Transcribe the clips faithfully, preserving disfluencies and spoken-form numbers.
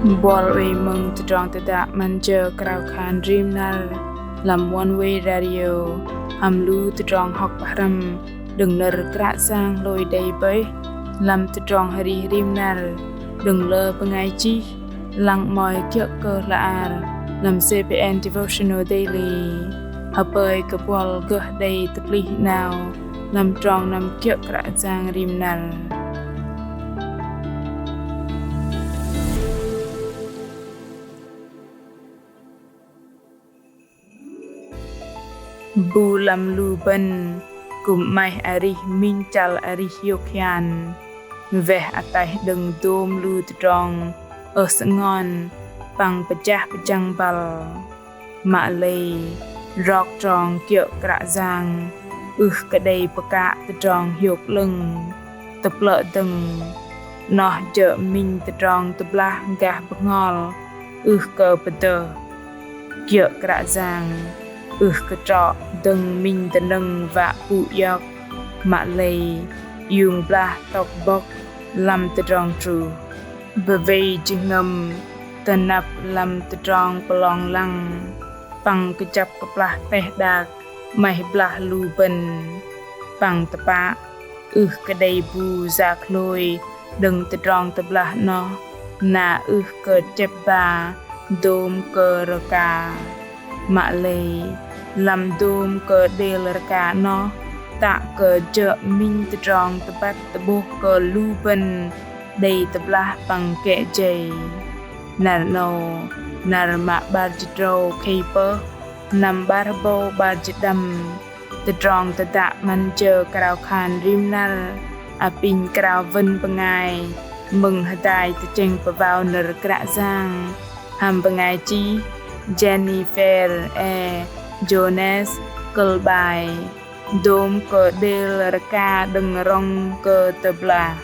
Buăl oei mơ̆ng tơdrong tơdă 'măn jơ krao khan rim năr lăm One Way Radio hăm lu tơdrong hŏk pơhrăm đơ̆ng nơ̆r Kră Yang hlôi đei bơih lăm tơdrong arih rim năr đơ̆ng lơ bơngai chih lăng 'mơ̆i kiơ̆ kơ hla ar lăm C B N Devotional Daily. Hơpơi kơ buăl gơh đei tơplih 'nao lăm trong năm kiơ̆ Kră Yang rim năr. Bu lăm lu bơ̆n kư̆m 'maih arih minh chăl arih hiôk hian, weh ataih đơ̆ng dôm lu tơdrong ơh sơngon păng pơjah pơjăng băl. Mă lei rok trong kiơ̆ Kră Yang ưh kơ đei pơkă tơdrong hiôk 'lơ̆ng. Tơplơ̆ dơ̆ng, 'noh jơ̆ minh tơdrong tơblah gah bơhngol ưh kơ pơdơh. Kiơ̆ Kră Yang ưh kơ trŏ dơ̆ng minh tơnơ̆ng wă pŭ iŏk, mă lei iung blah tŏk bŏk lăm tơdrong truh. Bơwei jơhngơ̆m tơnăp lăm tơdrong pơlong lăng păng kơjăp kơplah teh đak 'maih blah lu bơ̆n. Păng tơpă, ưh kơ đei bu yak hlôi đơ̆ng tơdrong tơblah 'noh, na ưh kơ chĕp ba dôm kơ rơka. Mă lei lăm dôm kơ đêl rơka 'noh, tă kơ jơ̆ minh tơdrong tơbăt tơ'bôh kơ lu bơ̆n đei tơblah păng kĕ jei. Năr 'nâu, năr mă 'bar jĭt tơdrâu khei pơh, năm 'bar hơbâu 'bar jĭt pơđăm, tơdrong tơdă 'măn jơ krao khan rim năr apinh krao wơ̆n bơngai mơ̆ng hơdai tơchĕng pơwao nơ̆r Kră Yang hăm bơngai chih Jennifer E. Jones, kơ̆l 'bai Dôm kơ đêl rơka đơ̆ng rŏng kơ tơblah.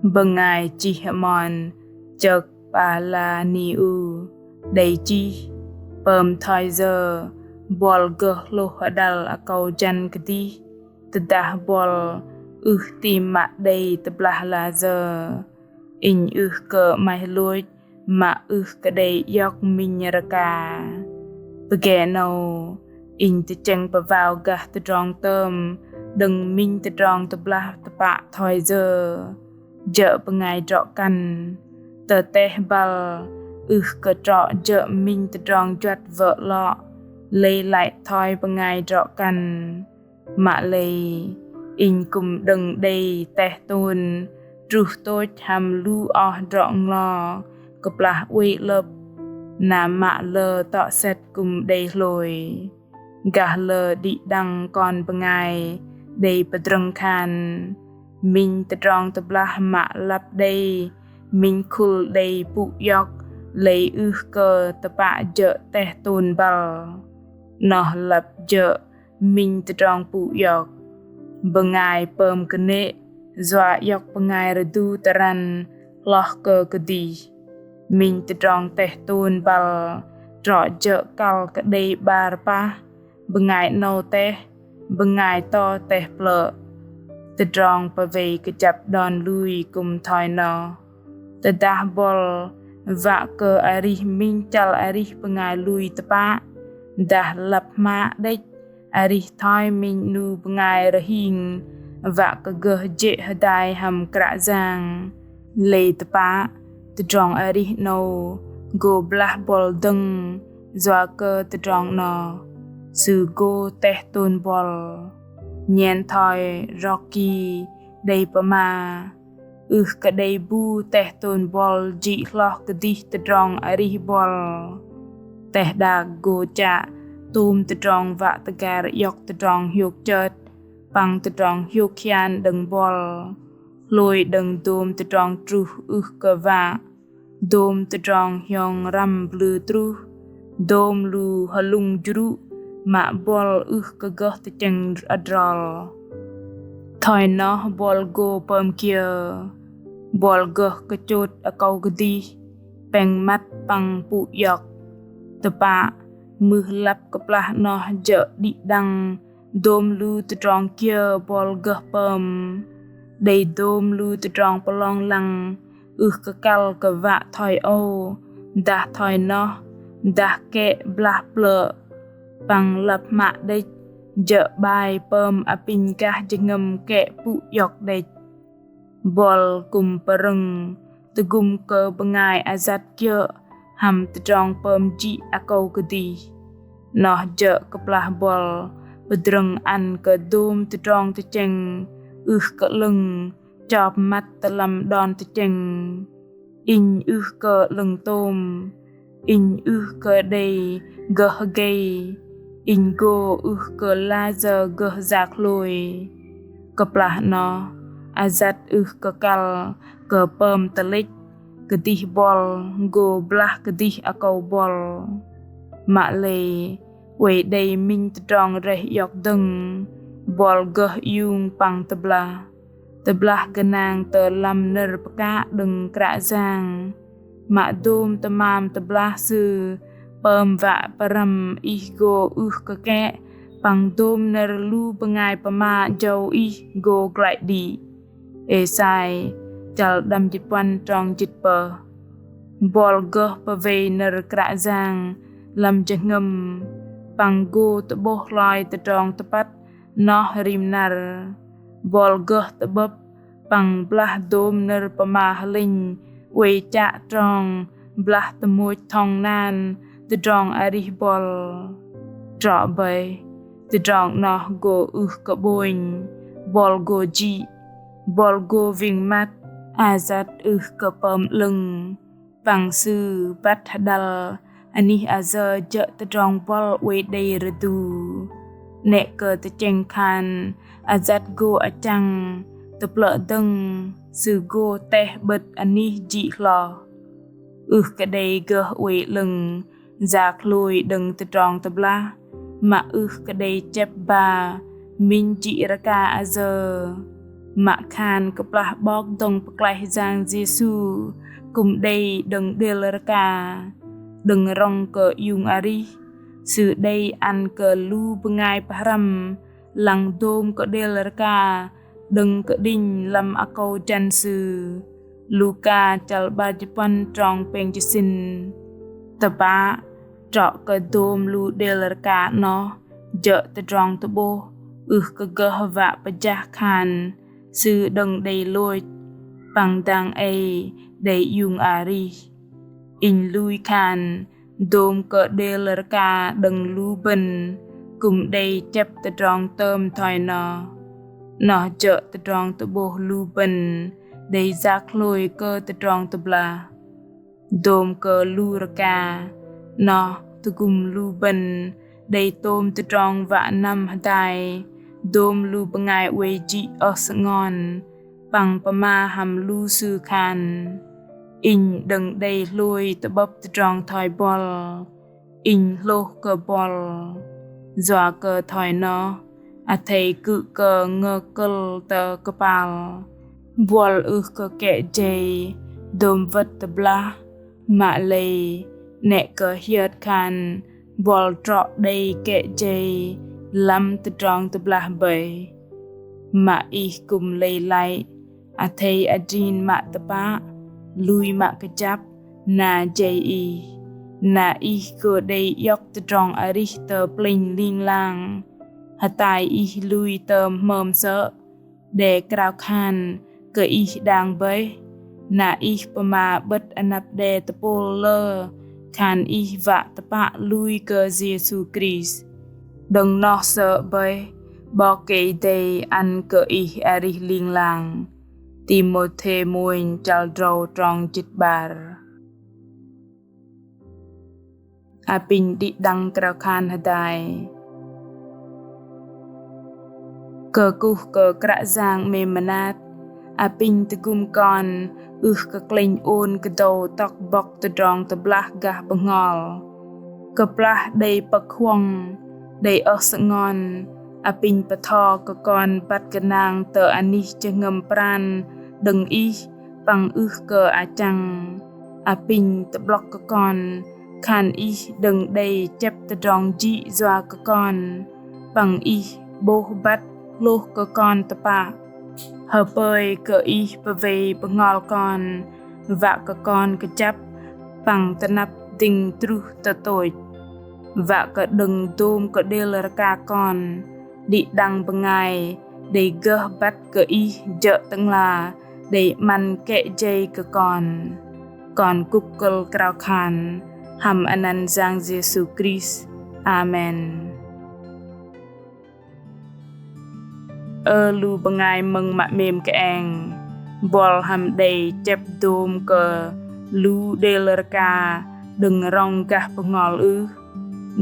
Bơngai chih hơmon Chuck Palahniuk đei chih: Pơm thoi yơ buăl gơh hlôh hơđăl akâu jăn kơdih, tơdah buăl ưh tam mă đei tơblah layơ, inh ưh kơ 'maih lôch mă ưh kơ đei iŏk minh rơka. Pơgê 'nâu, inh tơchĕng pơwao gah tơdrong tơm đơ̆ng minh tơdrong tơblah tơpă thoi yơ. Jơ̆ bơngai drŏ-kăn, tơteh băl ưh kơ trŏ jơ̆ minh tơdrong juăt wơ̆ 'lŏ, lei lăi thoi bơngai drŏ-kăn. Mă lei, inh kư̆m đơ̆ng đei teh tôn truh tôch hăm lu oh drŏ-nglo kơplah oei 'lơ̆p, na mă lơ tŏ sĕt kư̆m đei hlôi. Gah lơ đĭ đăng kon bơngai đei pơdrơ̆ng khan, minh tơdrong tơblah mă lăp đei minh khul đei pŭ iŏk, lei ưh kơ tơpă jơ̆ teh tôn băl. 'Noh lăp jơ̆ minh tơdrong pŭ iŏk. Bơngai pơm kơnê̆ yua iŏk bơngai rơdu tơrăn hloh kơ kơdih. Minh tơdrong teh tôn băl trŏ jơ̆ kăl kơ đei 'bar pah, bơngai 'nâu teh, bơngai to teh plơ̆. Tơdrong pơwei kơjăp đon lui kư̆m thoi noh. Tơdah buăl wă kơ arih minh chăl arih bơngai lui tơpă, dah lăp hmă đĕch arih thoi minh 'nu bơngai rơhing wă kơ gơh jê̆ hơdai hăm Kră Yang, lei tơpă tơdrong arih 'nâu gô blah buăl dơ̆ng. Yua kơ tơdrong 'noh, sư gô teh tôn buăl. Nhen thoi Rocky đei pơma, ưh kơ đei bu teh tôn buăl jĭ hloh kơdih tơdrong arih buăl. Teh đak gô chă tôm tơdrong wă tơgar iŏk tơdrong hiôk chơt păng tơdrong hiôk hian đơ̆ng buăl, hlôi đơ̆ng dôm tơdrong truh ưh kơ wă, dôm tơdrong hiong răm blư truh, dôm lu hlŭng jrŭ mă buăl ưh kơ gơh tơchĕng adrol. Thoi noh buăl gô pơm kiơ? Buăl gơh kơchôt akâu kơdih, pĕng măt păng pŭ iŏk. Tơpă, mưh lăp kơplah 'noh jơ̆ đĭ đăng dôm lu tơdrong kiơ buăl gơh pơm. Đei dôm lu tơdrong pơlong lăng ưh kơ kăl kơ wă thoi âu, dah thoi noh, dah kĕ blah plơ̆. Păng lăp hmă đĕch, jơ̆ bai pơm apinh gah jơhngơ̆m kĕ pŭ iŏk đĕch. Buăl kư̆m pơrơ̆ng tơgŭm kơ bơngai ayăt kiơ̆ hăm tơdrong pơm jĭ akâu kơdih. Noh jơ̆ kơplah buăl pơdrơ̆ng ăn kơ dôm tơdrong tơchĕng ưh kơ 'lơ̆ng chop măt tơ lăm đon tơchĕng. Inh ưh kơ 'lơ̆ng tôm, inh ưh kơ đei gơh gei, inh gô ưh kơ lajơ gơh yak hlôi. Kơplah noh, ayăt ưh kơ kăl kơ pơm tơlĕch kơdih buăl gô blah kơdih akâu buăl. Mă lei, oei đei minh tơdrong rơih iŏk dơ̆ng, buăl gơh iung păng tơblah. Tơblah gơnang tơ lăm nơ̆r pơkă đơ̆ng Kră Yang. Mă dôm tơmam tơblah Sư pơm wă pơrăm ih gô ưh kơ kĕ, păng dôm nơ̆r lu bơngai pơma jâu ih gô glăi đĭ. Êsai, chăl đăm jĭt puăn trong jĭt pơh. Buăl gơh pơwei nơ̆r Kră Yang lăm jơhngơ̆m, păng gô tơ'bôh hloi tơdrong tơpăt noh rim năr. Buăl gơh tơ'bơ̆p păng blah dôm nơ̆r pơma hơlĕnh oei chă trong blah tơmôch thŏng nan tơdrong arih buăl. Trŏ bơih, tơdrong noh gô ưh kơ 'bônh, buăl gô jĭ, buăl gô wĭng măt, ayăt ưh kơ pơm 'lơ̆ng. Păng Sư băt hơđăl anih ayơ jơ̆ tơdrong buăl oei đei rơdu. 'Nĕ kơ tơchĕng khan ayăt gô achăng, tơplơ̆ dơ̆ng Sư gô teh 'bơ̆t anih jĭ hloh. Ưh kơ đei gơh oei 'lơ̆ng yak hlôi đơ̆ng tơdrong tơblah, mă ưh kơ đei chĕp ba minh jĭ rơka ayơ. Mă khan kơplah 'Bok dŏng pơklaih Yang Yêsu kư̆m đei đơ̆ng đêl rơka, đơ̆ng rŏng kơ iung arih, Sư đei ăn kơ lu bơngai pơhrăm lăng dôm kơ đêl rơka đơ̆ng kơđinh lăm akâu jăn Sư. Luka chăl 'bar jĭt puăn trong pêng jĭt sĭn. Tơpă, trŏ kơ dôm lu đêl rơka noh jơ̆ tơdrong tơ'bôh ưh kơ gơh wă pơjah khan Sư đơ̆ng đei lôch, păng dang ei đei iung arih. Inh lui khan dôm kơ đêl rơka đơ̆ng lu bơ̆n kư̆m đei chĕp tơdrong tơm thoi noh. Noh jơ̆ tơdrong tơ'bôh lu bơ̆n đei yak hlôi kơ tơdrong tơblah. Dôm kơ lu rơka noh tơgŭm lu bơ̆n đei tôm tơdrong wă năm hơdai dôm lu bơngai oei jĭ ơh sơngon, păng pơma hăm lu sư khan: Inh đơ̆ng đei hlôi tơ'bơ̆p tơdrong thoi buăl. Inh hlôh kơ buăl. Yua kơ thoi noh, athei kư̆ kơ ngơ̆ kơ̆l tơ kơpal. Buăl ưh kơ kĕ jei dôm wơ̆t tơblah, mă lei 'nĕ kơ hiơt khan buăl trŏ đei kĕ jei lăm tơdrong tơblah bơih. Mă ih kư̆m lei lăi, athei adrin mă tơpă, lui mă kơjăp, na jei ih, na ih gô đei iŏk tơdrong arih tơ plĕnh ling lang. Hơtai ih lui tơm hmơm sơ̆, đe krao khan kơ ih đang bơih, na ih pơma 'bơ̆t anăp đe tơpôl lơ khan ih wă tơpă lui kơ Yêsu Krist. Đơ̆ng noh sơ̆ bơih, 'Bok Kei-Dei ăn kơ ih arih ling lang. Timôthê mônh chăl drâu trong jĭt 'bar. Apinh đĭ đăng krao khan hơdai. Kơkuh kơ Kră Yang 'mêm mơnat, apinh tơgŭm kon ưh kơ klĕnh ôn kơdâu tŏk bŏk tơdrong tơblah gah bơhngol. Kơplah đei pơ̆k huŏng, đei ơh sơngon, apinh pơtho kơ kon băt gơnang tơ anih jơhngơ̆m pran đơ̆ng Ih păng ưh kơ achăng. Apinh tơ'blŏk kơ kon khan Ih đơ̆ng đei chĕp tơdrong jĭ yua kơ kon, păng Ih 'bôh băt hlôh kơ kon tơpă. Hơpơi kơ Ih pơwei bơhngol kon, wă kơ kon kơjăp păng tơnăp dĭng truh tơ tôch. Wă kơ đơ̆ng dôm kơ đêl rơka kon, đĭ đăng bơngai đei gơh băt kơ Ih jơ̆ Tơ'ngla đei 'măn kĕ jei kơ kon. Kon kŭk kơ̆l krao khan hăm anăn Yang Yêsu Krist. Amen. Ơ lu bơngai mơ̆ng mă 'mêm kơeng, buăl hăm đei chĕp dôm kơ lu đêl rơka đơ̆ng rŏng gah bơhngol ưh?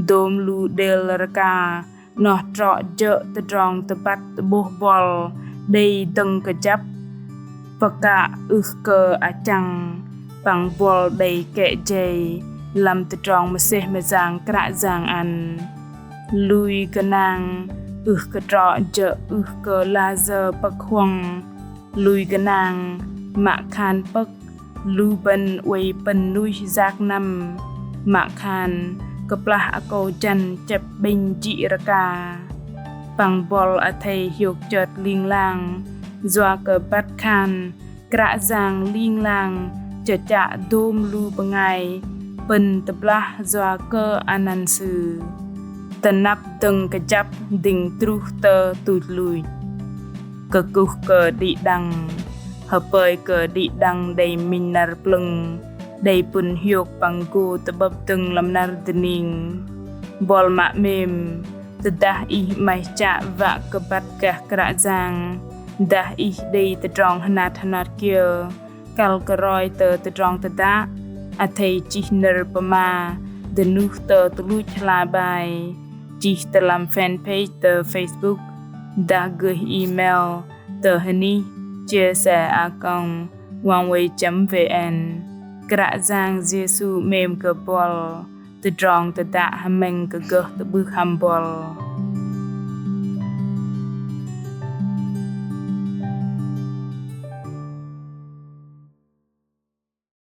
Dôm lu đêl rơka noh trŏ jơ̆ tơdrong tơbăt tơ'bôh buăl đei dơ̆ng kơjăp, pơkă ưh kơ achăng, păng buăl đei kĕ jei lăm tơdrong mơsêh mơyang Kră Yang ăn. Lui gơnang ưh kơ trŏ jơ̆ ưh kơ lah sơ̆ pơ̆k huŏng. Lui gơnang mă khan pơ̆k lu bơ̆n oei pơ̆n nuih yak năm, mă khan kơplah akâu jăn chĕp 'bĕnh jĭ rơka. Păng buăl athei hiôk chơt ling lang, yua kơ băt khan Kră Yang ling lang chơchă dôm lu bơngai pơ̆n tơblah yua kơ anăn Sư. Tơnăp dơ̆ng kơjăp dĭng truh tơ tuch luch. Kơkuh kơ đĭ đăng. Hơpơi kơ đĭ đăng đei minh năr plơ̆ng, đei pŭn hiôk păng gô tơ'bơ̆p dơ̆ng lăm năr dơning. Buăl mă 'mêm, tơdah ih 'maih chă wă kơ băt gah Kră Yang, dah ih đei tơdrong hơnat hơnat kiơ, kăl kơ roi tơ tơdrong tơdă, athei chih nơ̆r pơma dơnuh tơ tơluch hla bơar, chih tơ lăm fanpage tơ Facebook, dah gơih email tơ hơnih chia sẻ a còng oneway chấm vn. Kră Yang Yêsu 'mêm kơ buăl. Tơdrong tơdă hơmĕng kơ gơh tơ'bưh hăm buăl.